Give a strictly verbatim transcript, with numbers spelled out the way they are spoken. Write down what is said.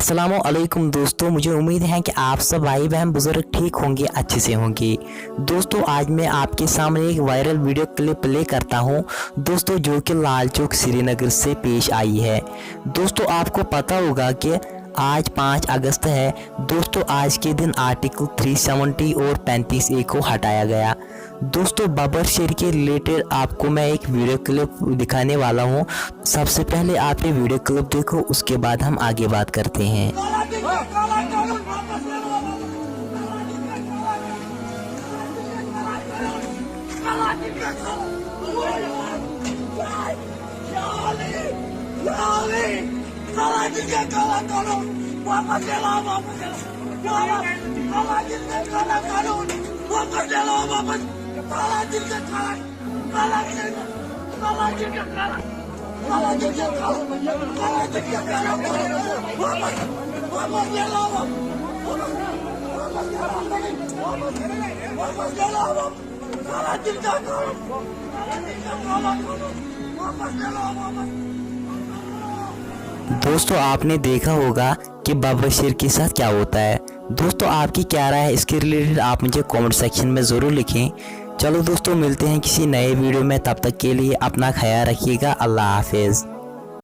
अस्सलामुअलैकुम दोस्तों, मुझे उम्मीद है कि आप सब भाई बहन बुजुर्ग ठीक होंगे, अच्छे से होंगे। दोस्तों, आज मैं आपके सामने एक वायरल वीडियो क्लिप प्ले करता हूँ दोस्तों, जो कि लाल चौक श्रीनगर से पेश आई है। दोस्तों, आपको पता होगा कि आज पाँच अगस्त है। दोस्तों, आज के दिन आर्टिकल तीन सौ सत्तर और पैंतीस ए को हटाया गया। दोस्तों, बबर शेर के रिलेटेड आपको मैं एक वीडियो क्लिप दिखाने वाला हूँ। सबसे पहले आप ये वीडियो क्लिप देखो, उसके बाद हम आगे बात करते हैं। दोस्तों, आपने देखा होगा कि बबर शेर के साथ क्या होता है। दोस्तों, आपकी क्या राय है इसके रिलेटेड, आप मुझे कमेंट सेक्शन में ज़रूर लिखें। चलो दोस्तों, मिलते हैं किसी नए वीडियो में, तब तक के लिए अपना ख्याल रखिएगा। अल्लाह हाफिज़।